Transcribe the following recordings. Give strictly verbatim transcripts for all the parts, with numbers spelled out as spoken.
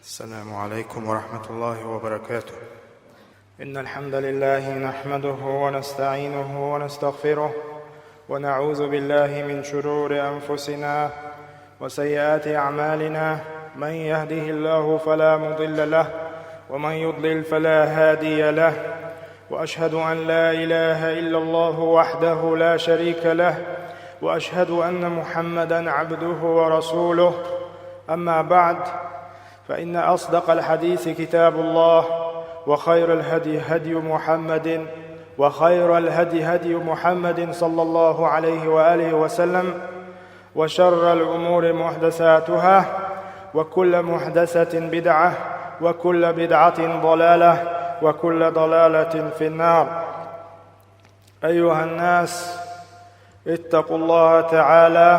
السلام عليكم ورحمة الله وبركاته. إن الحمد لله نحمده ونستعينه ونستغفره، ونعوذ بالله من شرور أنفسنا وسيئات أعمالنا. من يهده الله فلا مضل له، ومن يضلل فلا هادي له. وأشهد أن لا إله إلا الله وحده لا شريك له، وأشهد أن محمدا عبده ورسوله. أما بعد، فإن أصدق الحديث كتاب الله، وخير الهدي هدي محمد، وخير الهدي هدي محمد صلى الله عليه وآله وسلم، وشر الأمور محدثاتها، وكل محدثة بدعة، وكل بدعة ضلالة، وكل ضلالة في النار. أيها الناس، اتقوا الله تعالى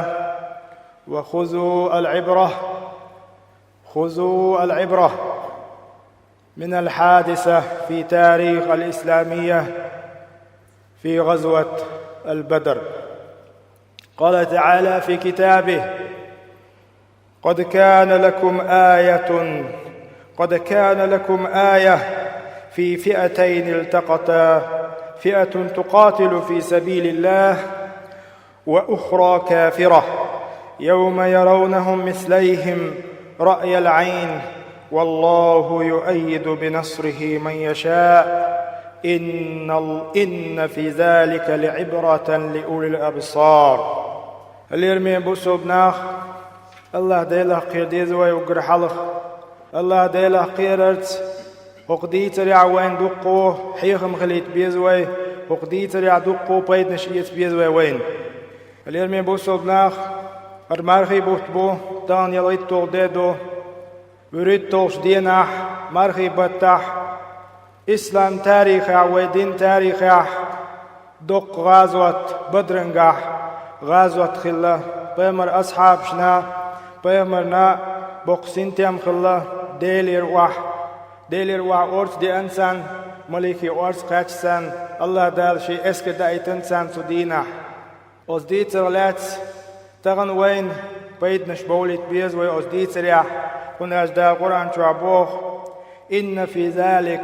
وخذوا العبرة، خذوا العبرة من الحادثة في تاريخ الإسلامية في غزوة البدر. قال تعالى في كتابه: قد كان لكم آية، قد كان لكم آية في فئتين التقتا، فئة تقاتل في سبيل الله وأخرى كافرة، يوم يرونهم مثليهم رأي العين، والله يؤيد بنصره من يشاء، إن ال-، إن في ذلك لعبرة لأولي الأبصار. Лераме бусалба нах, Аллах Делах кхера деза вай уггар хьалха. Аллах Делах кхерарца хӀокху дийцарехь вайна дуккха хьехам хилийта беза вай, хӀокху дийцарехь дуккха пайданаш эца беза вай вайна. Лераме бусалба нах, хӀара мархий бутт бу, тахана ялхитталгӀа де ду, вуьрхӀитталгӀачу дийнахь, мархий баттахь, ислам тарихехь, вай дин тарихехь доккха гӀазот, Бадрангахь гӀазот хилла, пайхамар асхьабашна, пайхамарна боккха синтем хилла, Делера охьа, Делера охьа орца деана царна, малике орца кхаьчна царна, Аллах Дала шен эскар даийтина царна цу дийнахь. Оцу дийцарх лаьцна тахана вайна пайданаш бовлийта беза вай оцу дийцарехь, хӀунда аьлча Дала Къуръан чохь боху: «Инна фи залик»,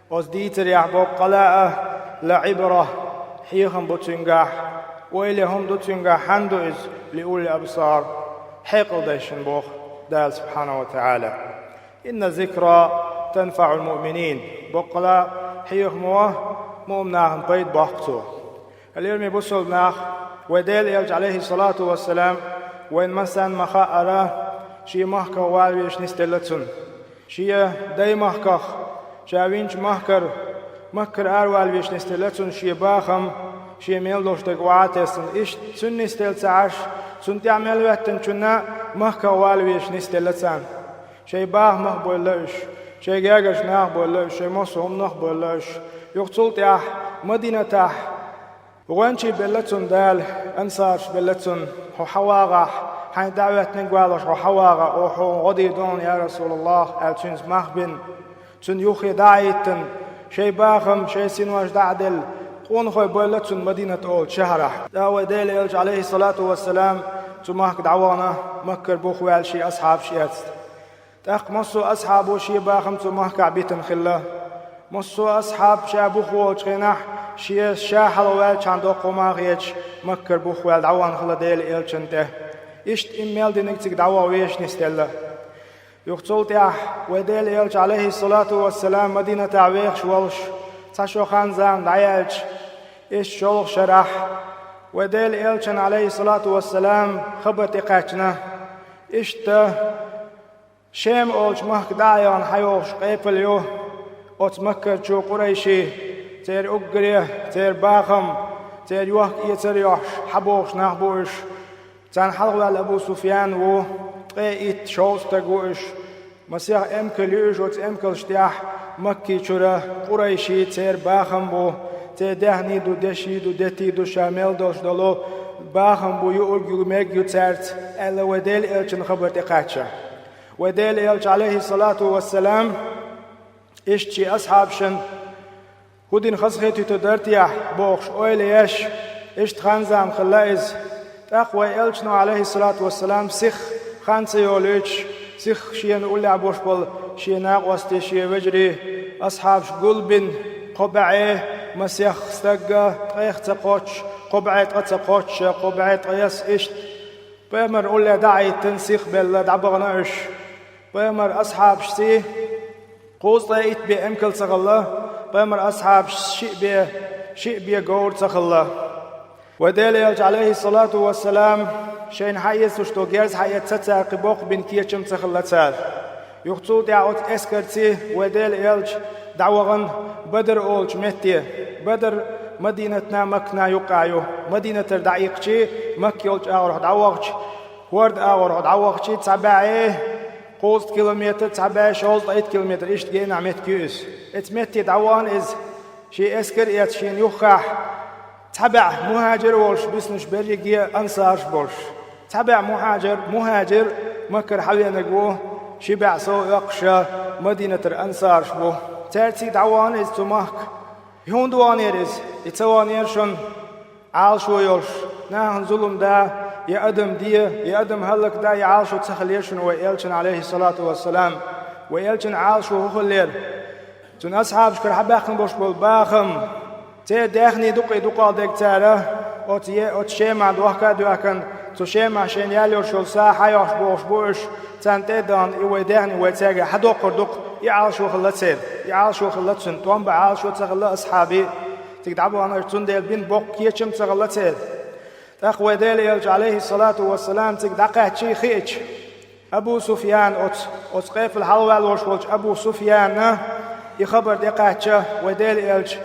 оцу дийцарехь боккъала а, «ла Ӏибра», хьехам бу цуьнгахь, ойла хӀума ду цуьнгахь, хьанна ду иза, «ли улил абсар», хьекъал дайшна боху Дала субхьанаху ва таӀала. «Инна зикра танфаӀул муъминин», боккъала а хьехамо муъмин нахана пайда боккху цо. Лераме бусалба нах, вай Делан элча, Ӏалайхиссалату вассалам, вайна массарна ма-хаъара, шен махках вала везаш нисделла цунна. Шен даймахках, ша винчу махкара, Маккара аравала везаш нисделла цунна шен бахам, шен мел долуш дерг охьа а тесна. Иштта цунна нисделла ца Ӏаш, цунна тӀаьхьа мел хӀоьттинчунна махках вала везаш нисделла царна. Шайн бахамах а бевлла уьш, шайн гергарчу нахах а бевлла уьш, шайн массо а хӀуманах а бевлла уьш. Юха цул тӀаьхьа Мадинатахь гӀоьнчий белла цунна Дала, ансарш белла цунна: «Хьо хьавагӀахь, хьайн дӀахӀоьттинарг валош хьо хьавагӀахь, оха хьуна гӀо дийр ду хьуна, я Расулаллах», аьлла, цуьнца мах бина, цунна юххе дӀа а хӀиттина, шайн бахам, шайн синош дӀа а делла, къонахой бевлла цунна Мадинат олучу шахьарахь. ТӀаккха вай Делан элча, Ӏалайхиссалату вассалам, цу махка дӀавахана, Маккара бух ваьлла шен асхьабаш эцна. ТӀаккха массо а асхьабо шен бахам цу махкахь битина хилла. Массо а асхьаб ша бух волчу хенахь, шен ша хьалаваьллачхьана доккха хӀума а хеташ, Маккара бух ваьлла дӀавахана хилла Делан элчанна тӀе. Иштта и мел динарг цига дӀаваха везаш нисделла. Юха цул тӀаьхьа вай Делан элча, Ӏалайхиссалату вассалам, Мадинатахь вехаш волуш, цхьа шо хан-зама дӀаяьлча, иштта шолгӀа шарахь вай Делан элчанна, Ӏалайхиссалату вассалам, хабар тӀекхаьчна. Иштта Шема олучу махка дӀа а яхана хьайогӀуш къепалла ю оцу Маккарчу къурайшийн, церан уггаре, церан бахам, церан йохка-эцар а йохьуш, хьан бохуш нах бу уьш. Царна хьалхаваьлла Абу Суфьян ву, ткъе итт-шовзткъа стаг ву уьш. Масех эмкал ю уьш, оцу эмкалш тӀехь Макки чуьра къурайшийн церан бахам бу, церан даьхний ду, деши ду, дети ду, ша мел долуш долу бахам бу, юург ю, мег ю цаьрца, аьлла, вай Делан элчанна хабар тӀекхаьчча. Вай Делан элча, Ӏалайхиссалату вассалам, иштта шен асхьабашна: «ХӀун дина хазахетуьйтур дара техьа?» – бохуш, ойла еш, иштта хан-зама хилла иза. ТӀаккха вай элчано, Ӏалайхиссалату вассалам, сиха хан ца йолуьйтуш, Сиха шена уллехь болуш болу шен накъостий, шен вежарий, асхьабаш гулбина, кхо бӀе масех стаг ткъех ца кхоччуш, кхо бӀе ткъа ца кхоччуш, кхо бӀе ткъаесна иштта. Пайхамар уллехь дӀа а хӀиттина, сиха белла, дӀабахана уьш. Пайхамар асхьабашций кхузткъе итт бен эмкал ца хилла, пайхамар асхьабашца шиъ бен, шиъ бен говр ца хилла. Вай Делан элча, Ӏалайхиссалату вассалам, шайна хьаэцалуш долу герз хьаэца ца цара кхин боккха бина кечам ца хилла цара. Юха цул тӀаьхьа оцу эскарций вай Делан элча дӀавахана Бадр олучу метте. Бадр Мадинатна, Маккана юккъехь ю. Мадинатара дӀаиккхичий, Макка йолчу агӀорхьа дӀавахча, хӀорда агӀорхьа дӀавахчий, цхьа бӀе кхузткъа километр, цхьа бӀе шовзткъе итт километр, иштта генахь меттиг ю иза. Эцу метте дӀавахана иза, шен эскар а эцна шена юххехь, цхьа бӀе мухьаджир а волуш, биснарш берриге а ансарш а болуш. Цхьа бӀе мухьаджир, мухьаджир Маккара хьавеанарг ву, ши бӀе сов оьккхуш Мадинатара ансарш бу. Цаьрций дӀавахана иза цу махка. И хӀунда ваханера иза? И ца ваханера шуна Ӏалашо йолуш, нахана зулам да, я адам де, я адам хӀаллакда, я Ӏалашо ца хилира шуна вай элчан, Ӏалайхиссалату вассалам. Вай элчан Ӏалашо хӀун хилира? Цуьнан асхьабашкара хьабаьккхина болуш болу бахам, церан даьхний дукъий дукъал дерг цара, оцу е-, оцу Шемахь дохка а доьхкина, цу Шемахь шайна ял йолуш йолу са хьайохьуш бохуш бу уьш, царна тӀе а дахана, и вай даьхний вай цаьрга хьадоккхур ду-кх, и Ӏалашо хилла церан. И Ӏалашо хилла цуьнан, тӀом бан Ӏалашо ца хилла асхьабийн, цига дӀабахана уьш, цундела бина боккха кечам ца хилла церан. ТӀаккха вай Делан элча, Ӏалайхиссалату вассалам, цига дӀакхаьччий хиъча, Абу Суфьян оцу, оцу къефал хьалхаваьлла волуш волчу Абу Суфьянна и хабар тӀекхаьчча, вай Делан элча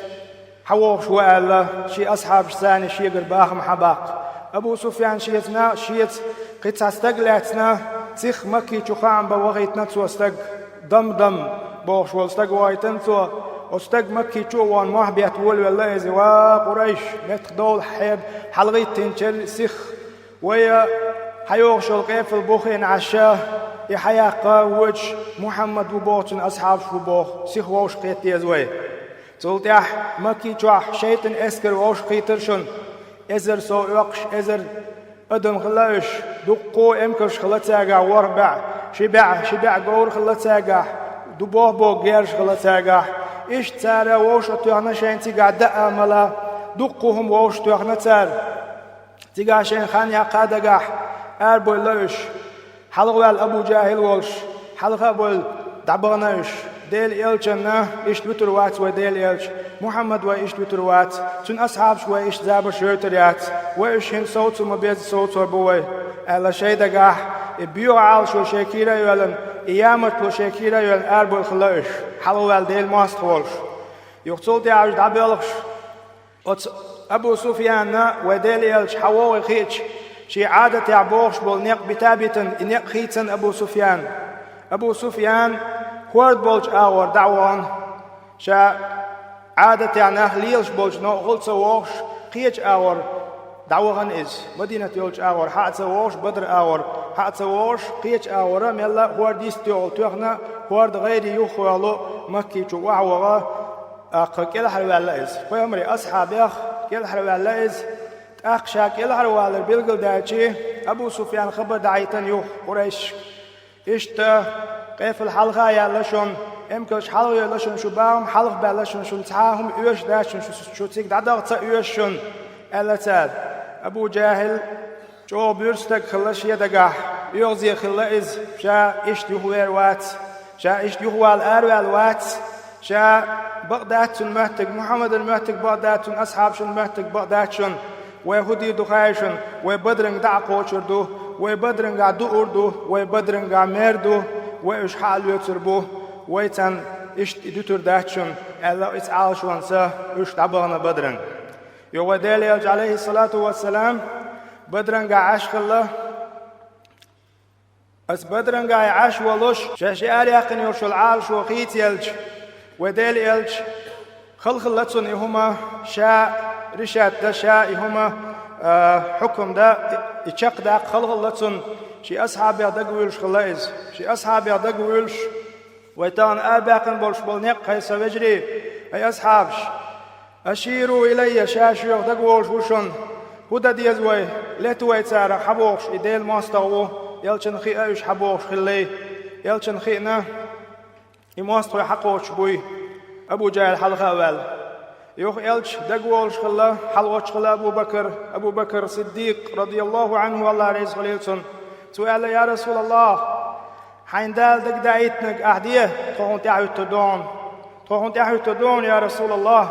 хьавогӀуш ву аьлла, шен асхьабашца шегара бахам хьабаккха. Абу Суфьян шеца на-, шеца кхин цхьа стаг лаьцна, сиха Макки чу хаам бан вахийтина цо стаг, Дамдам бохуш волу стаг вахийтина цо. Оцу стаг Макки чу а вахана мохь бетта волавелла иза: «Ва, Къурайш, меттахдовла хьеба хьалагӀиттинчеран сиха. Вай хьайогӀуш йолу къефал бухийна Ӏаш, и хьаяккха воьдуш Мухьаммад ву боху, цуьнан асхьабаш ву боху, сиха вовшах кхета деза вай». Цул тӀаьхьа Макки чохь шайтӀан эскар вовшахкхийтира шуна. Эзар сов оьккхуш, эзар адам хилла уьш. Дуккха а эмкалш хилла цаьргахь, ворхӀ бӀе, ши бӀе, ши бӀе говр хилла цаьргахь, ду боху-боху герзаш хилла цаьргахь. Иштта цара вовшахтоьхна шайна цигахь даа а мала, дуккха а хӀума вовшахтоьхна цара. Цигахь шайна хан яккха а дагахь, арабевлла уьш. Хьалхаваьлла Абу ДжахӀил волуш, хьалха а бевлла, дӀабахана уьш. Делан элчанна иштта вуьтур вац вай Делан элча, Мухьаммад вай иштта вуьтур вац, цуьнан асхьабаш вай иштта забарш йойтур яц, вай уьш хӀинца совцо ма-безза совцор бу вай, аьлла шайн дагахь, и боьха Ӏалашо шайн кийра а йоьллина, и ямартло шайн кийра а йоьллина арабевлла хилла уьш, хьалхаваьлла Делан мостагӀ волуш. Юха цул тӀаьхьа уьш дӀабоьлхуш, оцу Абу Суфьянна вай Делан элча хьавогӀий хиъча, шен Ӏадатехь бохуш болу некъ бита а битина, и некъ хийцина Абу Суфьян. Абу Суфьян хӀорда болчу агӀор дӀа а вахана, ша Ӏадатехь нах лелаш болчу новкъахула ца вогӀуш, кхечу агӀор дӀавахана иза. Мадинат йолчу агӀор хьа а ца вогӀуш, Бадр агӀор хьа а ца вогӀуш, кхечу агӀора мелла а хӀорда йист тоьхна, хӀорда гӀайре юххехула Макки чу охьаваха, тӀаккха кӀелхьарваьлла иза. Пайхамаран асхьабех кӀелхьарваьлла иза. ТӀаккха ша кӀелхьарвалар билгалдаьлча, Абу Суфьяна хабар дахьийтина юха Къурайшашка: «Иштта, къефал хьалха а яьлла шуна, эмкалш хьалха а йоьлла шуна, шун бахам хьалха а баьлла шуна, шуна цхьа а хӀума оьшуш дац шуна, шу, шу цига дӀадаха ца оьшу шуна», — аьлла цара. Абу ДжахӀил чӀогӀа буьрса стаг хилла шен дагахь, оьгӀазе хилла иза, ша иштта юхавер вац, ша иштта юхавала араваьлла вац, ша бакъ дац цуьнан моьттиг, Мухьаммадан моьттиг бакъ дац, цуьнан асхьабашан моьттиг бакъ дац шуна, вай хӀун дийр ду хаий шуна, вай Бадран дӀа а кхочур ду, вай Бадрангахь дуур ду, вай Бадрангахь мер ду, вай уьш хьа а лоьцур бу, вай царна иштта и дуьтур дац шуна, аьлла, иза Ӏалашонца уьш дӀабахана Бадран. Юха вай Делан элча, Ӏалайхиссалату вассалам, Бадрангахь Ӏаш хилла. Аса Бадрангахь Ӏаш волуш, шаьш и араяьккхина йолуш йолу Ӏалашо хийцаелча, вай Делан элча, хала хилла цунна и хӀума, ша решать дан, ша и хӀума, а, хьукам дан, и чекхдаккха хала хилла цунна, шен асхьабех дагавуьйлуш хилла иза. Шен асхьабех дагавуьйлуш, вай тахана арабаьккхина болуш болу некъ, хӀай сан вежарий, хӀай асхьабаш, «Аширу илаййа», ша шуьга дагаволуш ву шуна. ХӀун дан деза вай? Лета вай цара, хьабохуш и Делан мостагӀа ву, элчанна хиъна уьш хьабохуш хилла. Элчанна хиъна, и мостагӀий хьакхочуш буй, Абу Джахьил хьалха а ваьлла. Юха Элча дагаволуш хилла, хьалагӀоттуш хилла Абу Бакр, Абу Бакр Сиддикъ, радияллаху Ӏанху, АллахӀ реза хуьлийла цунна. Цо аьлла: «Я Расулаллах, хьайна Дала дагадаийтинарг ахь де, тхо хьуна тӀаьхьахӀуьттур ду хьуна. Тхо хьуна тӀаьхьахӀуьттур ду хьуна, я Расулаллах.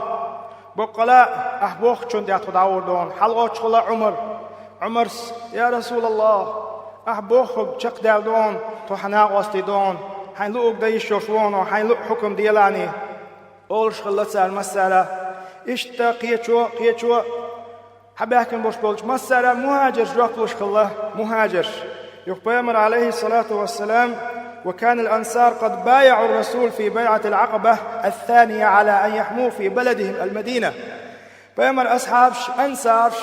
Баккъала а, ахь бохучунна тӀехь тхо дӀагӀур ду хьуна». ХьалагӀоттуш хилла Ӏумар. Ӏумарс: «Я Расулаллах, ахь бохург чекхдаьлла ду хьуна, тхо хьан накъостий ду хьуна, хьайна луъург дан йиш йолуш ву хьуна, хьайна луъу хьукам делахь», олуш хилла цара массара. Иштта кхечо, кхечо, хьабаьхкина болуш болчу массара мухӀажарш жоп луш хилла, мухӀажарш. Юха Пайхамар, Ӏалайхиссалату вассалам: «وكان الأنصار قد بايعوا الرسول في بيعة العقبة الثانية على أن يحموا في بلدهم المدينة». Пайхамар асхьабаш, ансарш,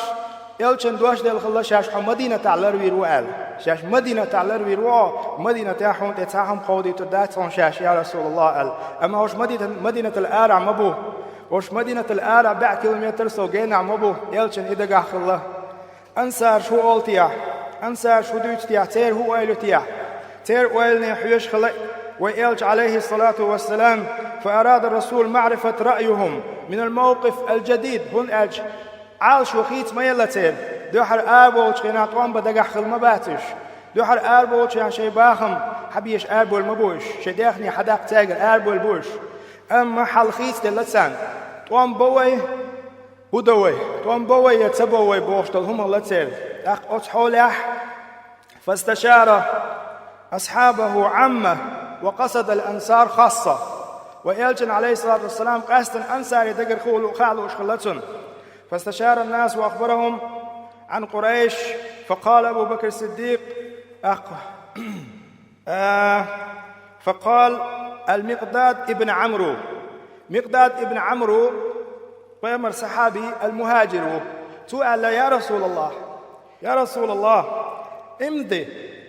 Элчанна дош делла хилла, шаьш хьо Мадинатахь ларвийр ву аьлла. Шаьш Мадинатахь ларвийр ву хьо, Мадинатехь хьуна тӀе цхьа хӀума кховдуьйтур дац хьуна шаьш, я Расулаллах, аьлла. Амма хӀорш Мадина-, Мадинатал арахь ма бу. ХӀорш Мадинатал арахь бӀе километр сов генахь ма бу, Элчанна и дагахь хилла. Ансарш хӀун олу техьа? Ансарш хӀун дуьйцу техьа? Церан хӀун ойла ю техьа? Церан ойлане хьоьжуш хилла вай Элча, Ӏалайхиссалату вассалам: «فأراد الرسول معرفة رأيهم من الموقف الجديد», хӀунда аьлча Ӏалашо хийца ма елла церан. Дуьххьара арабовлучу хенахь тӀом бан дагахь хилла ма бац уьш. Дуьххьара арабовлучу хенахь шайн бахам хьабеша арабевлла ма бу уьш, шайн даьхни хьадаккха цаьргара арабевлла бу уьш. Амма хьал хийцаделла царна. ТӀом бо вай, хӀун до вай? ТӀом бо вай я ца бо вай бохуш долу хӀума хилла церан. ТӀаккха оцу хьолехь: «فاستشار أصحابه عامة وقصد الأنصار خاصة». Вай Элчанна, Ӏалайхиссалату вассалам, къаьсттина ансарийн дагара хаа лу-, хаа лууш хилла цунна. «فاستشار الناس وأخبرهم عن قريش، فقال أبو بكر الصديق», тӀаккха А, فقال المقداد ابن عمرو. Микъдад ибн Ӏамру, пайхамар сахьаби, ал-мухьаджир ву. Цо аьлла: «Я Расулаллах, я Расулаллах, امض,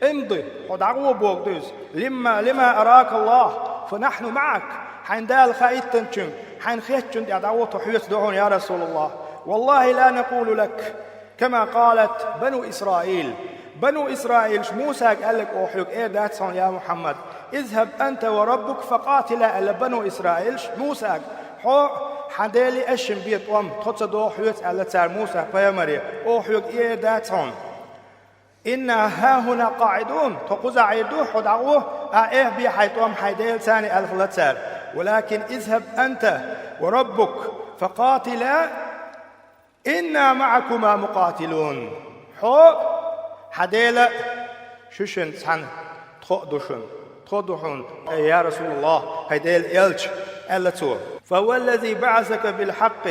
امض, хьо дӀагӀо боху иза, لما، لما أراك الله، فنحن معك, хьайна Дала хаийтинчуьнга, хьайна хеттачунна тӀехь дӀагӀо, тхо хьоьца ду хьуна, я Расулаллах. والله لا نقول لك كما قالت بنو إسرائيل. Бану Исраилаш Мусага аьлларг оха хьоьга эр дац хьуна, я Мухьаммад. اذهب أنت وربك فقاتلا», аьлла бану Исраилаш Мусага. Хьо, хьан Дели, аша шимма бе тӀом, тхо ца доху хьоьца, аьлла цара Муса пайхамаре, оха хьоьга и эр дац хьуна. إنا هاهنا قاعدون, тхо кхузахь Ӏийр ду, хьо дӀагӀо, ахь эхь бе хьайн тӀом хьайн Делаца, аьлла хилла цара. ولكن اذهب أنت وربك فقاتلا إنا معكما مقاتلون. Хьо а, хьан Дела а, шу шуна цхьаьна тхо а ду шуна, тхо а ду хьуна, я Расулаллах, хӀай Делан элча, аьлла цо. فوالذي بعثك بالحق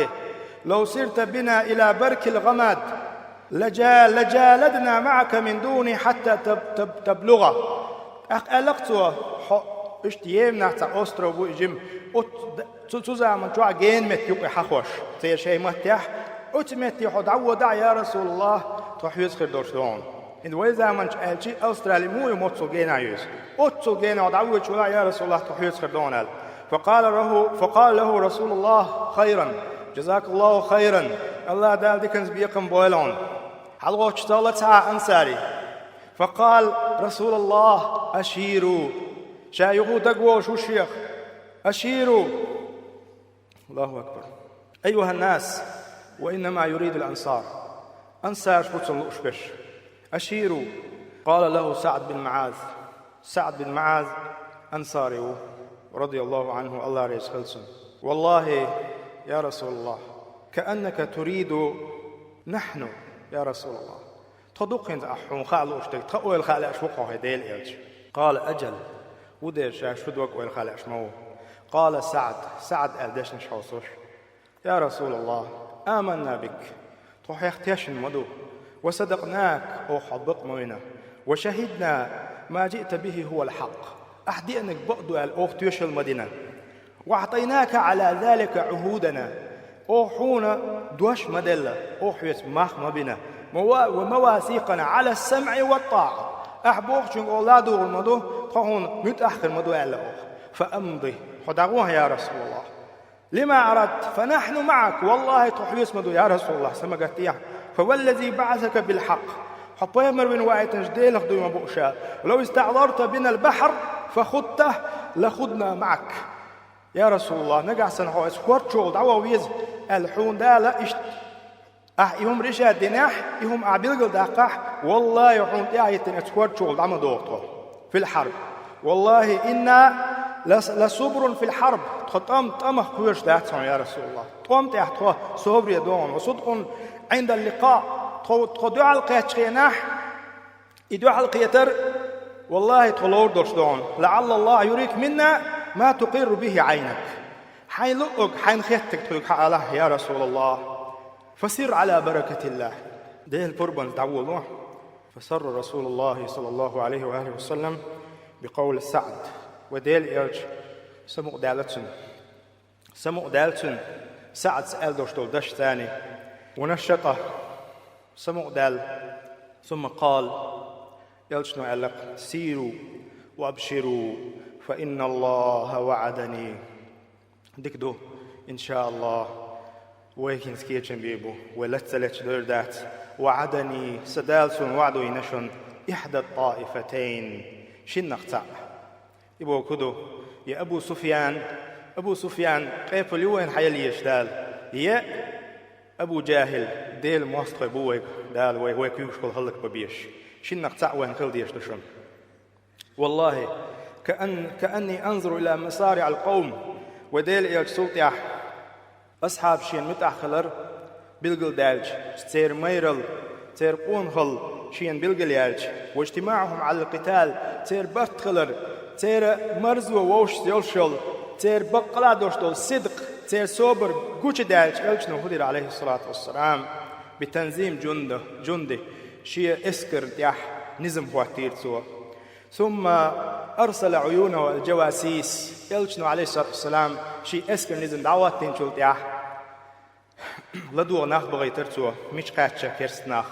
لو سرت بنا إلى برك الغماد لجا-، لجالدنا معك من دونه حتى تب-، تب-، تبلغه. ТӀаккха аьлла-кх цо: хьо, иштта Йеменехь цхьа остров бу и жима, оцу д-, цу, цу заман чохь гена метта юкъе хьахош, церан шайн маттехь, оцу метте хьо дӀаводахь, я Расулаллах, тхо хьоьца хир долуш ду хьуна. ХӀинца вай заманчохь аьлча, Австрали муха ю моццул генахь ю иза? Оццул генахь хьо дӀавоьдуш велахь, я Расулаллах, тхо хьоьца хир ду хьуна, аьлла. فقال له، فقال له رسول الله: خيرا، جزاك الله خيرا، АллахӀ Дала диканца бекхам бойла хьуна. ХьалагӀоттуш ца хилла цхьа а ансари. فقال رسول الله: أشيروا. Ша юха дагаволуш ву шех. أشيروا. الله أكبر. أيها الناس، وإنما يريد الأنصار. Ансараш бу цунна лууш берш. أشيروا. قال له سعد بن معاذ. СаӀд бин МуӀаз ансари ву, радияллаху Ӏанху, АллахӀ реза хила цунна. والله يا رسول الله، كأنك تريد نحن يا رسول الله. Тхо ду-кх хӀинца ахь хьуна хаа лууш дерг, тхан ойла хаа лаьаш ву-кх хьо, хӀай Делан элча. قال أجل. Ву дера ша, шу дог ойла хаа лаьаш ма ву. قال سعد. СаӀд аьлла дешнаш хьовсуш: يا رسول الله، آمنا بك. Тхо хьох тешна ма ду. وصدقناك. Оха хьо бакъ ма вина. وشهدنا ما جئت به هو الحق. Ахь деанарг бакъ ду аьлла, оха тоьшалла ма дина. وأعطيناك على ذلك عهودنا. Оха хьуна дош ма делла, оха хьоьца мах ма бина. ومواثيقنا على السمع والطاعة. Ахь бохучуьнга оха ладугӀур ма ду, тхо хьуна муьтӀахь хир ма ду аьлла оха. فأمض. Хьо дӀагӀо, я Расулаллах. لما أردت، فنحن معك، валлахӀи, тхо хьоьца ма ду, я Расулаллах, са ма гатдехьа. فوالذي بعثك بالحق، хьо пайхамар вина ваийтинчу Делах дуй ма бу ша. لو استعرضت بنا البحر، فخضته لخضنا معك. Я Расулаллах, нагахь санна хьо оцу хӀорда чухула дӀаваха веза аьлла, хьуна Дала иштта ахь и хӀума решать динехь, и хӀума ахь билгалдаккхахь, валлахӀи, хьуна тӀаьхьахӀиттина оцу хӀорда чухула дӀа ма догӀу тхо. في الحرب. والله إنا لص-، لصبر في الحرب. Тхо тӀам-, тӀамах кхоьруш дац хьуна, я Расулаллах. ТӀом тӀехь тхо собаре догӀу хьуна. وصدق عند اللقاء. Тхо, тхо дуьхьал кхеттачу хенахь, и дуьхьал кхетар, валлахӀи, тхо ловр долуш догӀу хьуна. لعل الله يريك منا ما تقر به عينك. Хьайн луъург, хьайна хеттарг тхоьга хьаалахь, я Расулаллах. فسر على بركة الله. Делан пурбанца дӀаволавелахь. فسر رسول الله صلى الله عليه وآله وسلم بقول سعد. Вайн Делан элча самукъадаьлла цуьнан. Самукъадаьлла цуьнан СаӀда аьлла долуш долу дашца. ونشطه. Самукъадаьлла. ثم قال. Элчано аьлла-кх: سيروا وأبشروا فإن الله وعدني. Дика ду, иншааллах, вай хӀинца кечам бийр бу, вай лаца а леча дойр дац. وعدني, сан Дала суна ваӀда йина шуна, إحدى الطائفتين, шиннах цхьаъ. И бохург хӀун ду? Я Абу Суфьян, Абу Суфьян къепалла ю вайна хьаяла езаш Дала, я Абу ДжахӀил, Делан мостагӀий бу вайга Дала, вай, вай куьйгашкахула хӀаллакбан безаш. Шиннах цхьаъ вайна хила дезаш ду шуна. والله كأن، كأني أنظر إلى مصارع القوم. Вайн Делан элча цул тӀаьхьа асхьабаш шена муьтӀахь хилар билгалдаьлча, церан майралла, церан къонахалла шена билгалъяьлча, واجتماعهم على القتال, церан барт хилар, церан марзо вовшашца йолуш йолу, церан баккъала а долуш долу сидкъ, церан собар гучудаьлча, элчано хӀун дира, عليه الصلاة والسلام؟ بتنظيم جنده، جنده, шен эскарна тӀехь низам хӀоттийра цо. ثم أرسل عيونه الجواسيس. Элчано, عليه الصلاة والسلام, шен эскаран низам дӀахӀоттийначул тӀаьхьа ладогӀа нах бахийтира цо, мича кхаьчна керста нах,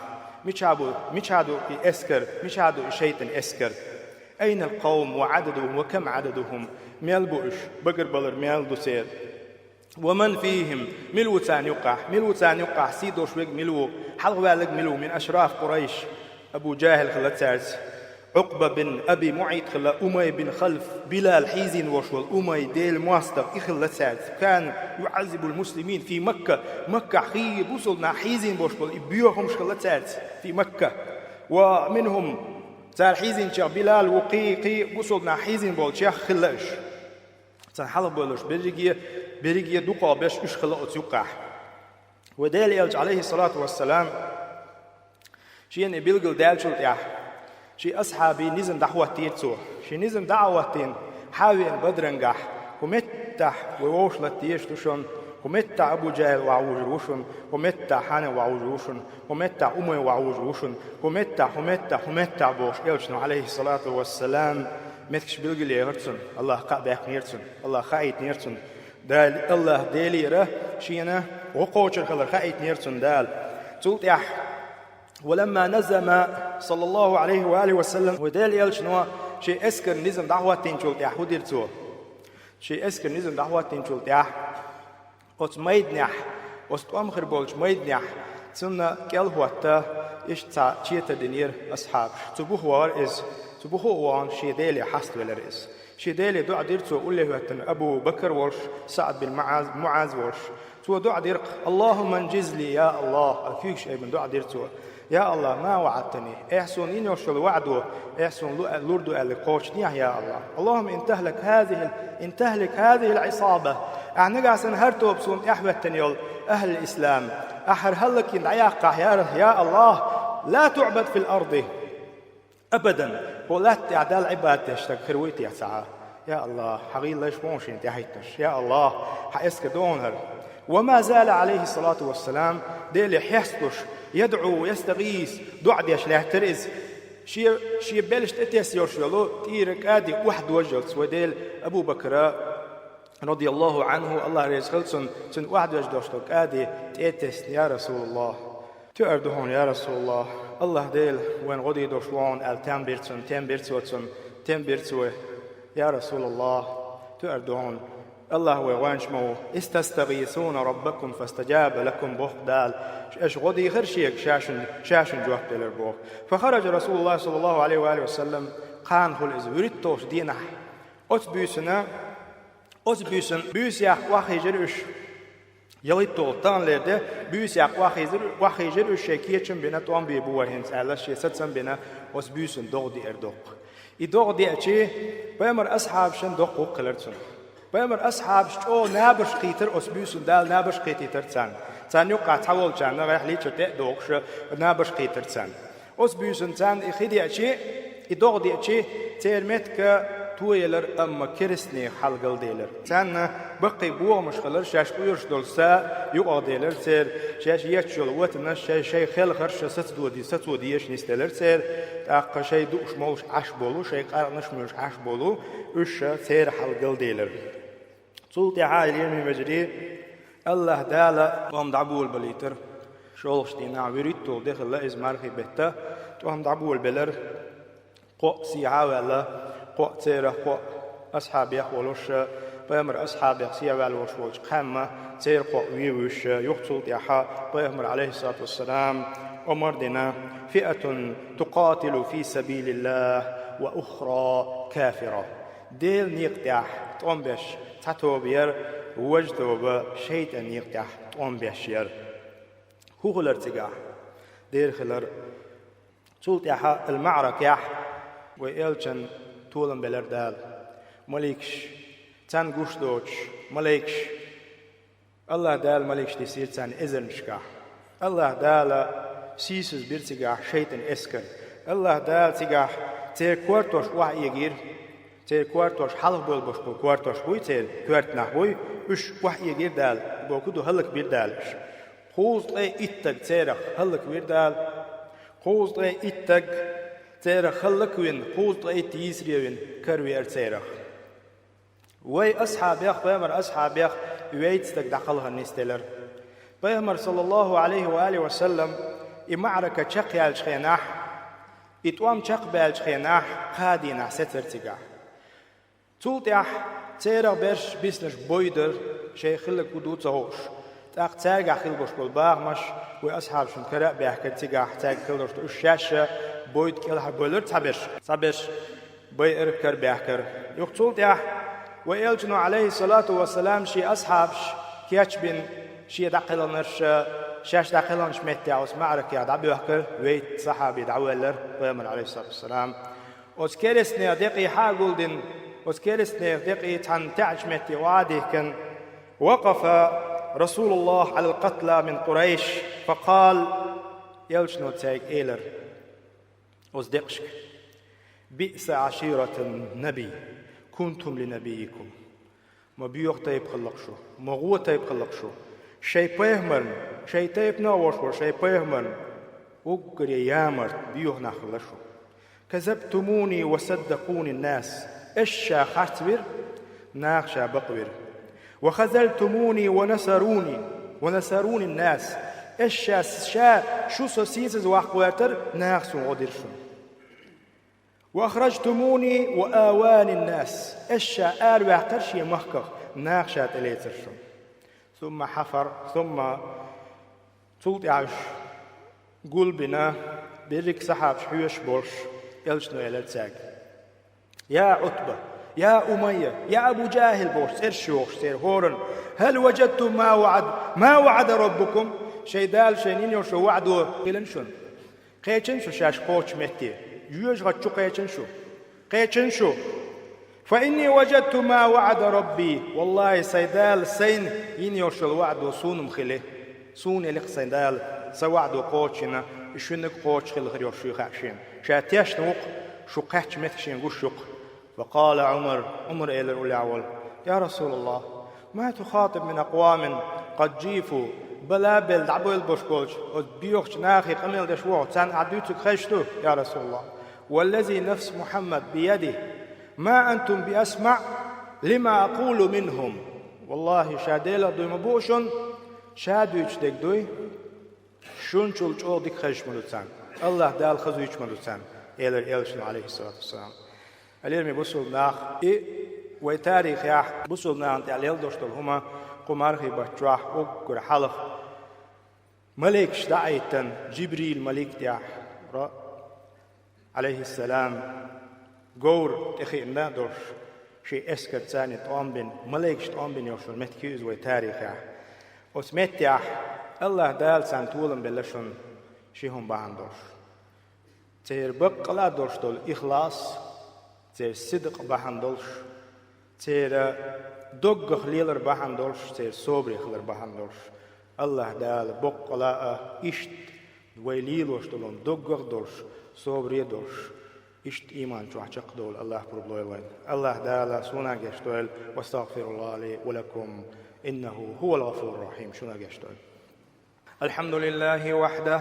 мичахь бу, мичахь ду и эскар, мичахь ду и шайтӀан эскар. أين القوم وعددهم وكم عددهم. Мел бу уьш, багарбалар мел ду церан. ومن فيهم, мила ву царна юккъехь, мила ву царна юккъехь, сий долуш верг мила ву, хьалхаваьлларг мила ву, من أشراف قريش. Абу ДжахӀил хилла цаьрца. Ӏукъба бин Аби МуӀайт хилла, Умай бин Халф, Билал хьийзийна волуш волу Умай, Делан мостагӀа, и хилла цаьрца. كان يعذب المسلمين في مكة, Маккахь хи бусулба нах хьийзийна болуш болу и боьха хӀумаш хилла цаьрца, في مكة. ومنهم, цара хьийзийначех Билал ву, кхин, кхин бусулба нах хьийзийна болчех хилла уьш. Царна хьалхабевлларш берриге, берриге дукхагӀа берш уьш хилла оцу юккъехь. Вайн Делан элча, عليه الصلاة والسلام, шена и билгалдаьллачул тӀаьхьа, шен асхьабийн низам дӀахӀоттийра цо. Шен низам дӀа а хӀоттийна, хьан а веана Бадрангахь, хӀун меттахь вай вовшах лата дезаш ду шуна, хӀун меттахь Абу ДжахӀил охьавужур ву шуна, хӀун меттахь хьан а охьавужур ву шуна, хӀун меттахь Умай охьавужур ву шуна, хӀун меттахь, хӀун меттахь, хӀун меттахь бохуш, элчано, عليه الصلاة والسلام, меттигаш билгалъяьхира цунна, АллахӀа кхаъ баьккхинера цунна, АллахӀа хаийтинера цунна. Дала, АллахӀ Делера шена гӀо кхочур хилар хаийтинера цунна Дала. Цул тӀаьхьа, ولما نظم صلى الله عليه وآله وسلم, вайн Делан элчано шен эскаран низам дӀахӀоттийначул тӀаьхьа хӀун дира цо? Шен эскаран низам дӀахӀоттийначул тӀаьхьа, оцу майданехь, оцу тӀом хир болчу майданехь, цунна кӀел хӀотта, иштта цхьа четар динера асхьабаш. Цу буха вахара иза, цу буха а вахана, шен Деле хьаставелира иза. Шен Деле доӀа дира цо, уллехь хӀоьттина Абу Бакр волуш, СаӀд бин МуӀаз, МуӀаз волуш. Цо доӀа дира-кх: اللهم انجز لي يا الله, аьлла, куьйгаш айбина доӀа дира цо. Я АллахӀ, ما وعدتني, Ахь суна йина йолуш йолу ваӀдо, Ахь суна лу-, лур ду аьлларг кхочушдехьа, я АллахӀ. اللهم إن تهلك هذه ال-، إن تهلك هذه العصابة, Ахь нагахь санна хӀара тоба суна тӀаьхьахӀоьттина йолу, أهل الإسلام, Ахь хӀара хӀаллакйина дӀаяккхахь, я Ра-, я АллахӀ, لا تعبد في الأرض أبدا, хӀокху латта тӀехь Далла Ӏибадат деш стаг хир вуй те ца Ӏа? Я АллахӀ, хьан гӀийллаш ву шена тӀаьхьахӀиттинарш. Я АллахӀ, хьан эскар ду хьуна хӀара. وما زال عليه الصلاة والسلام, Деле хьесталуш, يدعو ويستغيث, доӀа деш лаьттара иза. Шен, шен белшаш тӀетесна йолуш йолу тӀера кӀади охьадожа йолуш, вайн Делан Абу Бакра, رضي الله عنه, АллахӀ реза хила цунна, цуьнан охьадожа долуш долу кӀади тӀе а тесна: يا رسول الله, тоьар ду хьуна, я РасулаллахӀ, АллахӀ Дела вайна гӀо дийр долуш ву хьуна аьлла, тем бира цунна, тем бира цо цунна, тем бира цо: يا رسول الله, тоьар ду хьуна, АллахӀ вай гӀоьнча ма ву. إذ تستغيثون ربكم فاستجاب لكم, боху Дала. Аша гӀо дийхира Шега, Ша шуна, Ша шуна жоп делира, боху. فخرج رسول الله صلى الله عليه وآله وسلم, кхана хуьлу иза, вуьрхӀитталгӀачу дийнахь, Оцу буьйсанна, оцу буьйсанна, буьйса яккха охьахийжира уьш. ЯлхитталгӀа таханлера де, буьйса яккха охьахийжира, охьахийжира уьш, шайн кечам бина, тӀом бийр бу вай хӀинца аьлла, шен сацам бина, оцу буьйсанна догӀа деара доккха. И догӀа деачи, пайхамар асхьабашна доккха гӀуллакх хилира цунах. Пайхамар асхьабаш чӀогӀа набарш кхийтира оцу буьйсанна, Дала набарш кхетийтира царна. Царна юккъехь цхьаволчарна гӀехьлийча тӀе а догӀуш, набарш кхийтира царна. Оцу буьйсанна царна и хи деачи, и догӀа деачи, церан меттиг тоелира, амма керстанех хьалгалделира. Царна баккхий бохамаш хилира, шаьш къоьруш долу са юкъахь делира церан, шаьш етташ йолу ватанаш, шай, шайн хелхарш сацадоди-, сацодеш нисделира церан, тӀаккха шайн дууш-молуш Ӏаш болу, шайн къаркъанаш муьйлуш Ӏаш болу, уьш церан хьалгалделира. Цул тӀаьхьа, лераме вежарий, АллахӀ Дала тӀом дӀаболабалийтира. ШолгӀачу дийнахь, вуьрхӀитталгӀа де хилла иза, мархий беттан, тӀом дӀаболабелира. Кхоъ сехьа а ваьлла, кхоъ церах кхоъ асхьабех а волуш, пайхамар асхьабех сехьа ваьлла волуш волчу кхаьмма церан кхоъ вен вуьйш, юха цул тӀаьхьа пайхамар, Ӏалайхиссалату вассалам, омра дина: «Фиатун тукъатилу фи сабилиллахь ва ухра кафира». Делан некъа тӀехь тӀом беш цхьа тоба яра, важа тоба шайтӀан некъа тӀехь тӀом беш яра. ХӀун хилира цигахь? Дера хилира. Цул тӀаьхьа ал-МаӀракехь вай элчанна толам белира Дала. Маликаш, царна гуш доцуш, маликаш, АллахӀ Дала маликаш дисира царна эзарнашкахь. АллахӀ Дала сийсаз бира цигахь шайтӀан эскар. АллахӀ Дала цигахь церан кортош охьаэгийра. Церан кортош хьалха болуш болу кортош буй, церан коьрта нах буй, уьш охьаэгийра Дала, бохург ду, хӀаллакбира Дала уьш. Кхузткъе итт стаг церах хӀаллаквира Дала. Кхузткъе итт стаг церах хӀаллаквина, кхузткъе итт йийсаре вина каравеара церах. Вай асхьабех, пайхамар асхьабех вейтта стаг дӀакхалхар нисделира. Пайхамар, саллаллаху Ӏалайхи ва алихи ва саллам, и маӀрака чекхъяьллачу хенахь, и тӀом чекхбаьллачу хенахь, кхаа дийнахь сецара цигахь. Цул тӀаьхьа церах берш биснарш бой дара, шайн хилларг хӀун ду ца хууш. ТӀаккха цаьргахь хилла болуш болу бахамаш вай асхьабашна кара а баьхкира цигахь, цаьрга хилла долуш ду, уьш шаьш а бойда кӀелхьарбевлира цхьаберш, цхьаберш байъара, кара баьхкира. Юха цул тӀаьхьа вай элчано, Ӏалайхиссалату вассалам, шен асхьабаш кечбина, шен дӀакхелхинарш, шаьш дӀакхелхинчу меттехь оцу маӀракехь дӀабоьхкира, вейтта сахьаби дӀавоьллира, пайхамар, Ӏалайхиссалату вассалам. Оцу керстанех декъий хьа а гулдина, оцу керстанех декъий цхьана таьӀачу метте охьа а дихкина, вакъафа Расулуллах Ӏалал къатла мин Къурайш, факъал, элчано цаьрга элира оцу декъашка: «Биъса Ӏаширатан наби кунтум ли набийикум». Ма боьха тайпа хиллакх шу, ма гӀо тайпа хиллакх шу. Шайн пайхамарна, шайн тайпанах а волуш волу шайн пайхамарна уггаре ямарта боьха нах хилла шу. «Казабтумуни ва саддакъуни ннас». Аш ша харцвира, наха ша бакъвира. «Ва хазалтумуни ва насаруни, ва насаруни ннас». Аш ша, ша шу со сийсаз ваккха гӀертара, наха суна гӀо дира шуна. «Ва ахражтумуни ва авани ннас». Аш ша араваьккхира шен махках, наха ша тӀелецира шуна. Сумма хьафар, сумма, цул тӀаьхьа уьш гулбина, берриг сахьабаш хьоьжуш болуш, элчано элира цаьрга: «Я Ӏутба, я Умайя, я Абу ДжахӀил», – бохуш, цӀераш йохуш церан хӀоранна: «Хьал важадтум ма ваӀад, ма ваӀада раббукум?» Шайн Дала шайна йина йолуш йолу ваӀдо хилина шуна? Кхечина шу шаьш кхочу метте? Жоьжахати чу кхечина шу? Кхечина шу? «Фа инни важадту ма ваӀада рабби». Валлахи, сайн Дала сайна йина йолуш йолу ваӀдо суна-м хили. Суна елира сайн Дала, сан ваӀдо кхочушйина, и шуьнаг кхочуш хилла хир йолуш ю хаьа шена. Ша тешна ву-кх, шу кхаьчча меттиг шена гуш ю-кх. Ва къала Ӏумар, Ӏумар элира уллехь волу: «Я Расулаллах, ма тухатиб мин акъвамин къад джифу, бала белла дӀабевлла болуш болчу оцу боьхачу нахе къамел деш ву хьо, царна ахь дуьйцург хезаш ду, я Расулаллах? Валлази нафс Мухьаммад биядихӀ, ма антум биасмаӀ лима акъулу минхӀум». Валлахи, ша Делах дуй ма бу шуна, ша дуьйцуш дерг дуй, шуначул чӀогӀа дика хезаш ма ду царна. АллахӀ Дала хазуьйтуш ма ду царна, элира элчано, Ӏалайхиссалату вассалам. Лераме бусулба нах, и вай тарихехь бусулба нахана тӀехь лелла долуш долу хӀума, кху мархий баттахь уггар хьалха маликаш дӀа а хӀиттина, Джибрил малик тӀехь, ра-, Ӏалайхиссалам, говр тӀе хиъна долуш, шен эскарца царна тӀом бина, малайкаш тӀом бина йолуш йолу меттиг ю иза вай тарихехь. Оцу меттехь АллахӀ Дала царна толам белла шуна ши хӀума бахьана долуш. Церан баккъала а долуш долу ихлас, церан сидкъа бахьана долуш, церан доггах лелар бахьана долуш, церан собаре хилар бахьана долуш. АллахӀ Дала баккъала а иштта вай лелош долу доггах а долуш, собаре а долуш, иштта ийман чохь чекхдовла АллахӀ пурба лойла вайна. АллахӀ Дала суна гечдойла, вастагфируллаха ли ва лакум, иннаху хувал гъафуру рахим, шуна гечдойла. الحمد لله وحده،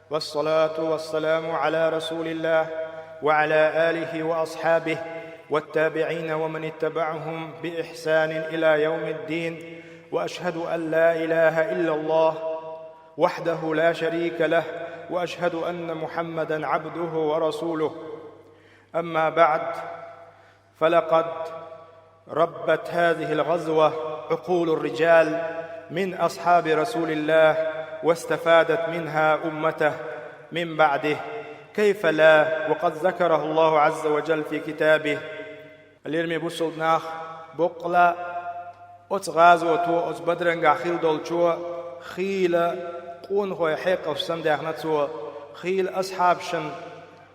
والصلاة والسلام على رسول الله وعلى آله وأصحابه والتابعين ومن اتبعهم بإحسان إلى يوم الدين، وأشهد أن لا إله إلا الله وحده لا شريك له، وأشهد أن محمدا عبده ورسوله. أما بعد، فلقد ربت هذه الغزوة عقول الرجال من أصحاب رسول الله، واستفادت منها أمته من بعده، كيف لا وقد ذكره الله عز وجل في كتابه. Лераме бусулба нах, боккъала оцу гӀазото, оцу Бадрангахь хилла долчо хийла къонахой хьекъалш санна даьхна цо, хийла асхьабашна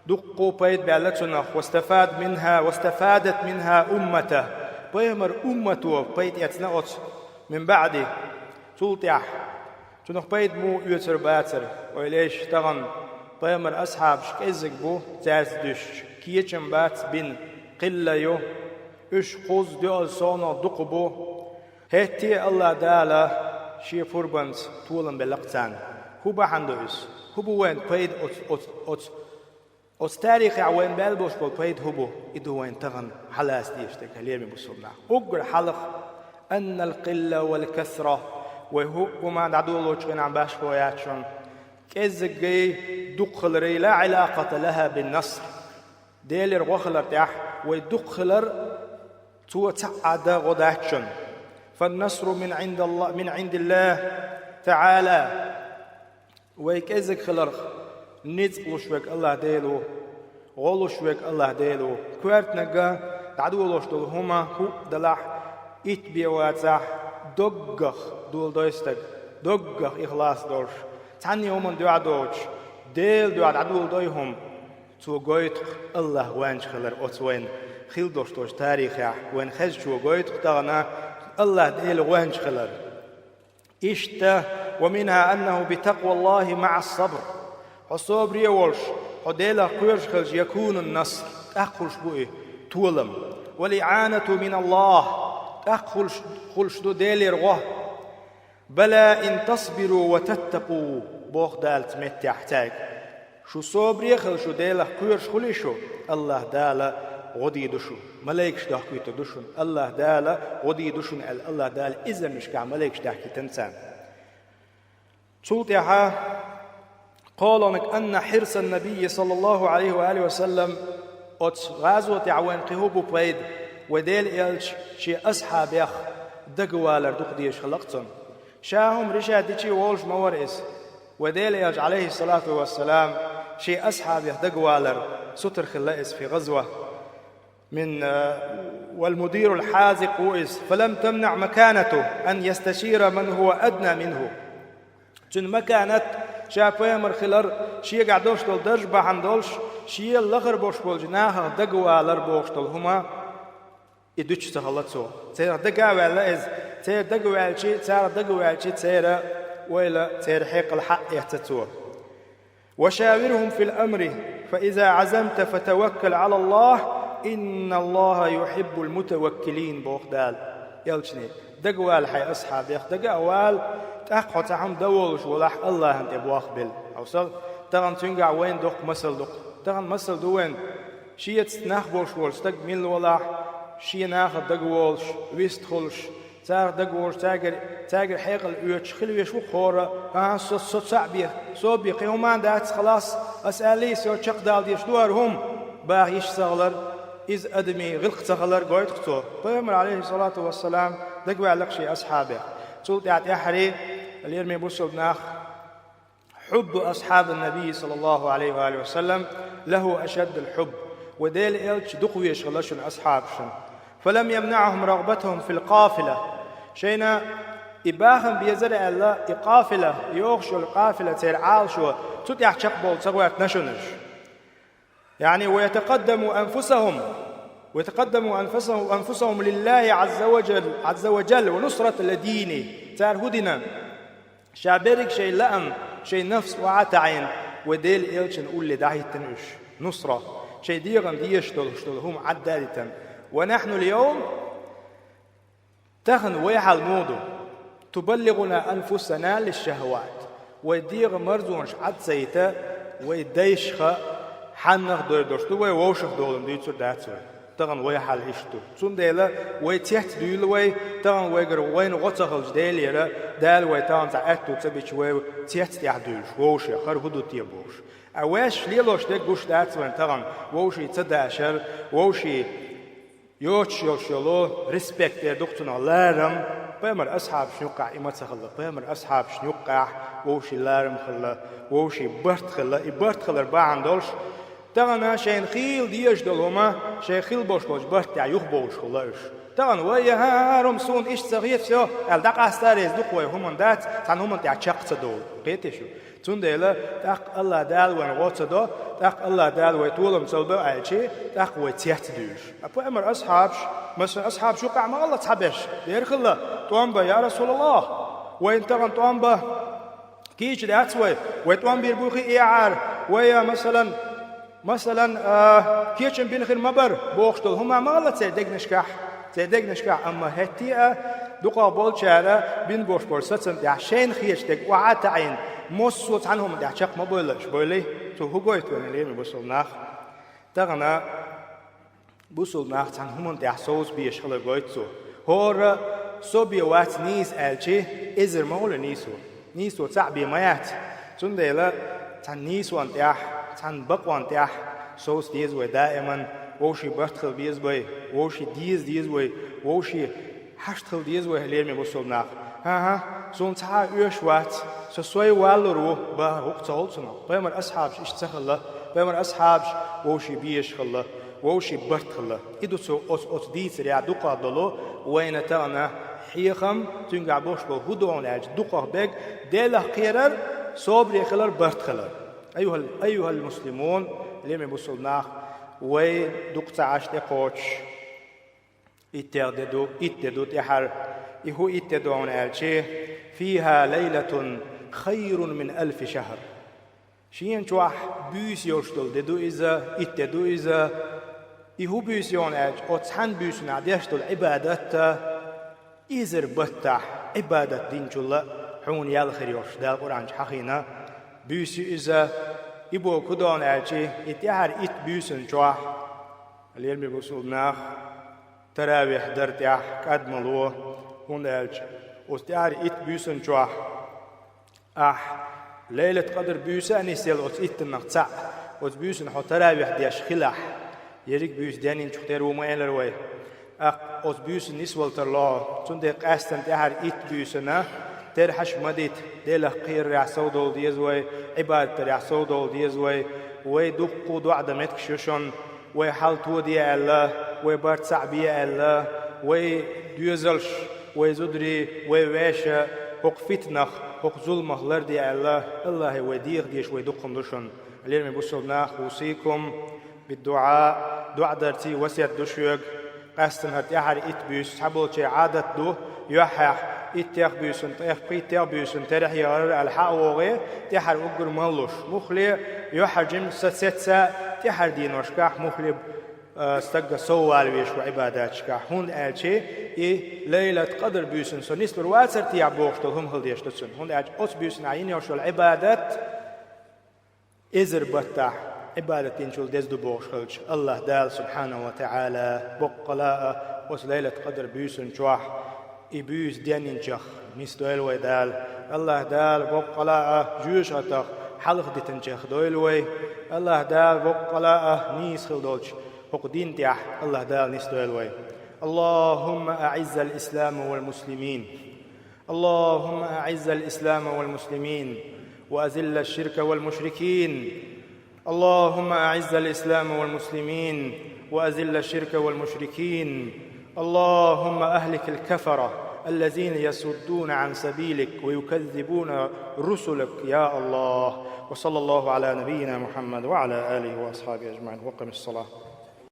дуккха пайда баьлла цунах, вастафад минха, вастафадат минха уммата. Пайхамар уммато пайда эцна оцу, мин баъди, цул тӀаьхьа. Цунах пайда муха оьцур бацара, ойла еш, тахана пайхамар асхьабаш кӀеззиг бу, цаьрца дуьстича, кечам бац бина, кхилла ю, уьш кхузза доьалла совнах дукха бу. ХӀетте а АллахӀ Дала шен пурбанца толам белла-кх царна. ХӀун бахьана ду иза? ХӀун бу вайна пайда оцу, оцу, оцу, оцу тарихехь вайна баьлла болуш болу пайда хӀун бу? И ду вайна тахана хьалаца дезаш дерг, лераме бусулба нах. Уггар хьалха, аннал къилла вал касра, вай хӀуъа хӀума дӀадолочу хенахь башхо яц шуна, кӀеззиггай, дукхахиларий, ла Ӏилакъата лаха бин наср. Делера гӀо хилар тӀехь вай дукха хилар, цо цхьаъ а дан гӀо дац шуна. Фан насру мин Ӏиндалла-, мин Ӏиндиллахи таӀала. Вай кӀеззиг хиларх ницкъ луш верг АллахӀ Дела ву, гӀо луш верг АллахӀ Дела ву. Коьртаниг а дӀадолош долу хӀума хӀуъа далахь, итт бен вацахь, доггах доладой стаг, доггах ихлас долуш, цхьанне хӀуманна дуьхьа доцуш, Делан дуьхьа дӀадоладой хӀума. Цо гойту-кх АллахӀ гӀоьнча хилар оцу вайна хилла долуш долчу тарихехь, вайна хезначо гойту-кх тахана АллахӀ Дела гӀоьнча хилар. Иштта, ва минха аннаху би такъваллахи маӀас сабр. Хьо собаре а волуш, хьо Делах кхоьруш хилча, якунун наср, тӀаккха хуьлуш бу и толам. Вал иӀанату миналлахи, тӀаккха хуьлуш, хуьлуш ду Делера гӀо. Бала ин тасбиру ва таттакъу, боху Дала цу меттехь цаьрга. Шу собаре а хила, шу Делах кхоьруш хуьлий шу, АллахӀ Дала гӀо дийр ду шуна, малайкаш дохкуьйтур ду шуна, АллахӀ Дала гӀо дийр ду шуна аьлла, АллахӀ Дала изарнашкахь малайкаш даьхкийтина царна. Цул тӀаьхьа кхоалгӀаниг, анна хьирсан набийи саллаллаху Ӏалайхи ва алихи ва саллам, оцу гӀазотехь вайна кхин хӀун бу пайда, вай Делан элча шен асхьабех дагавалар дукха дезаш хилла-кх цунна. Ша хӀума решать дичи волуш ма вара иза. Вай Делан элча, Ӏалайхиссалату вассалам, шен асхьабех дагавалар сутара хилла иза фи гӀазва. Мин, а, вал мудирул хьазикъ ву иза. Фалам тамнаӀ маканату ан ясташира ман хӀува адна минху. Цуьнан маканат, ша пайхамар хилар, шегахь долуш долу дарж бахьана долуш, шен лахара болуш болчу нахах дагавалар бохуш долу хӀума и дуьтуш ца хилла цо. Церах дага а ваьлла иза. Церан дага ваьлчи, царах дага ваьлчи, церан ойла, церан хьекъал хьаэцна цо. Ва шавирхум фил амри, фа иза Ӏазамта фатаваккал Ӏалаллахи, инналлаха юхьиббул мутаваккилин, боху Дала элчане. Дагавала хьайн асхьабех, дага а вала, тӀаккха хьо цхьа хӀума дан волуш волахь, АллахӀан тӀе бохбелла. Хьовсал, тахана цуьнгахь вайна доккха масал ду-кх. Тахана масал ду вайна. Шеца нах болуш волу стаг милла волахь, шен нахах дагаволуш, вистхуьлуш, царах дагаволуш, цаьргара, цаьргара хьекъал оьцуш хила веш ву хӀора. ХӀан, со, со цхьаъ бен, со бен кхин хӀума дац, халас, ас аьллий, со чекхдала дезаш ду хӀара хӀума, баха йиш ца хилар, иза адамийн гӀиллакх ца хилар гойту-кх цо. Пайхамар, Ӏалайхиссалату вассалам, дагаваьлла-кх шен асхьабех. Цул тӀаьхьа тӀаьххьарий, лераме бусулба нах, хьуббу асхьабин набий, саллаллаху Ӏалайхи ва алихи ва саллам, лаху ашаддул хьубб. Вай Делан элча дукха везаш хилла шуна асхьабашна. فلم يمنعهم رغبتهم في القافلة. Шайна и бахам безара аьлла, и къафила, йохуш йолу къафила, церан Ӏалашо, цу тӀехь чекхбовла ца гӀоьртина шуна уьш. يعني ويتقدموا أنفسهم، ويتقدموا أنفسهم، أنفسهم لله عز وجل، عز وجل ونصرة لدينه. Цара хӀун дина? Ша берриг шайн лаам, шайн нафс охьа а таӀийна, вай Делан элчанна улле дӀахӀиттина уьш. Нусра, шайн дегӀан дезаш долуш долу хӀума Ӏадда а дитина. ونحن اليوم, тахана вай хьал муха ду? تبلغنا أنفسنا للشهوات. Вай дегӀан марзонаш Ӏад ца йита, вай дайшха, хьаннах дойр долуш ду вай, вовшах долун дуьйцур дац вай. Тахана вай хьал иштта ду. Цундела вай цец дуьйла вай, тахана вайгара вайна гӀо ца хилча Делера, Дала вай тахана цхьа аьтту ца бича вай цец тӀехь дуьйлуш, вовшех, хӀара хӀун ду те бохуш. Ткъа ваьш лелош дерг гуш дац вайна тахана, вовшийн ца дашар, вовшийн йоцуш йолуш йолу респект эр ду-кх цунах, ларам. Пайхамар асхьабашна юккъехь и ма ца хилла. Пайхамар асхьабашна юккъехь вовшийн ларам хилла, вовшийн барт хилла. И барт хилар бахьана долуш, тахана шайна хийла дезаш долу хӀума, шайн хила болуш болчу барт тӀехь юхабовлуш хилла уьш. Тахана вай, хӀа-хӀа-хӀа, хӀума суна иштта ца хета, всё, аьлла дӀакъаста реза ду-кх вай, хӀуманна дац, цхьана хӀуманна тӀехь чекх ца довла. Кхетий шу? Цундела тӀаккха АллахӀ Дала вайна гӀо ца до, тӀаккха АллахӀ Дала вай толам ца ло аьлчи, тӀаккха вай цец дуьйлуш. Ткъа Пайхамар асхьабаш, масала, асхьабаш юккъехь ма хилла цхьаберш, дера хилла, тӀом бан, я РасулаллахӀ, вайна тахана тӀом бан кийча дац вай, вай тӀом бийр буй хи эхьара, вай, масалан, Масалан, а, кечам бина хир ма бара бохуш долу хӀума ма хилла церан дегнашкахь, церан дегнашкахь, амма хӀетте а дукхах болчара бина болуш болу сацам тӀехь шайна хеташ дерг охьа а таӀийна, массо а цхьана хӀуманна тӀехь чекх ма бовла уьш, бовлий? Цо хӀун гойту вайна, лераме бусалба нах? Тахана бусалба нах цхьана хӀуманна тӀехь совца безаш хилар гойту цо. ХӀора со бен вац нийса аьлчи, эзар ма хуьлу нийсо. Нийсо цхьаъ бен ма яц. Цундела цхьана нийсонна тӀехь, цхьана бакъонна тӀехь совца деза вай даиман, вовшийн барт хила беза вай, вовшийн деза деза вай, вовшийн хьашт хила деза вай, лераме бусалба нах. ХӀан-хӀа, суна цхьа а оьшуш вац, со сой валлур ву, бахар хӀуъа ца хуьлу цунах. Пайхамар асхьабаш иштта ца хилла, пайхамар асхьабаш вовшийн безаш хилла, вовшийн барт хилла. И ду цо оцу, оцу дийцарехь дукхах долу вайна тахана хьехам, цуьнгахь бохуш болу хӀун ду хьуна аьлча, дукхах берг Делах кхерар, собаре хилар, барт хилар. أيها ال-، أيها المسلمون, лераме бусалба нах, вай дукха ца Ӏаш тӀекхочуш, иттех де ду, итт де ду тӀаьхьара. И хӀун итт де ду хьуна аьлчи, فيها ليلة خير من ألف شهر. Шена чохь буьйса йолуш долу де ду иза, итт де ду иза. И хӀун буьйса ю хьуна аьлча, оцу цхьана буьйсанахь деш долу Ӏибадат а, эзар баттахь Ӏибадат динчул а хьуна ял хир йолуш, Дала Къуръан чу хьахийна буьйса ю иза. И бохург хӀун ду хьуна аьлчи, и тӀаьхьара итт буьйсанна чохь, лераме бусалба нах, таравихь дар тӀехь кӀадмало, хӀунда аьлча оцу тӀаьхьара итт буьйсанна чохь ахь Лайлат-Къадр буьйса а нисъелла оцу иттаннах цхьаъ, оцу буьйсанна хьо таравихь деш хилахь, ерриг буьйса денйинчух тера ву ма элира вай. ТӀаккха оцу буьйсанна нисвала тарло, цундела къаьстина тӀаьхьара итт буьйсанна терхьаш ма дита, Делах кхерарехь совдовла деза вай, Ӏибадат дарехь совдовла деза вай, вай дуккха а доӀа дан меттигаш ю шуна, вай хьал тоде аьлла, вай барт цхьаъ бе аьлла, вай доьзалш, вай зударий, вай веший хӀокху фитнах, хӀокху зуламах ларде аьлла, АллахӀе вай деха дезаш вай дуккха хӀума ду шуна. Лераме бусалба нах, أوصيكم بالدعاء, доӀа дарций васет ду шуьга. Къаьстина хӀара тӀаьхьара итт буьйса цхьаболчийн Ӏадат ду, юьххьехь иттех буьйсанна, тӀех пхийттех буьйсанна терахь яхар аьлла хьа а вогӀий, тӀаьхьара уггар малуш. Муххале, юьххьара жимма сацецца, тӀаьхьара деношкахь муххале, а, стагга соввала везаш ву Ӏибадаташкахь. ХӀунда аьлча и Лайлат-Къадр буьйсанна со нислур вацара те бохуш долу хӀума хила дезаш ду цунна. ХӀунда аьлча оцу буьйсанна йина йолуш йолу Ӏибадат эзар баттахь Ӏибадат динчул деза ду бохуш хилча, АллахӀ Дала, субхьанаху ва таӀала, боккъала а оцу Лайлат-Къадр буьйсанна чохь и буьйса денйинчех нисдойла вай Дала. АллахӀ Дала, боккъала а, жоьжахатех хьалхадитинчех дойла вай. АллахӀ Дала, боккъала а, нийса хила долчу хӀокху дин тӀехь АллахӀ Дала нисдойла вай. اللهم أعز الإسلام والمسلمين. اللهم أعز الإسلام والمسلمين وأذل الشرك والمشركين. اللهم أعز الإسلام والمسلمين وأذل الشرك والمشركين. اللهم أهلك الكفرة الذين يصدون عن سبيلك ويكذبون رسلك يا الله. وصلى الله على نبينا محمد وعلى آله وأصحابه أجمعين. وقم الصلاة.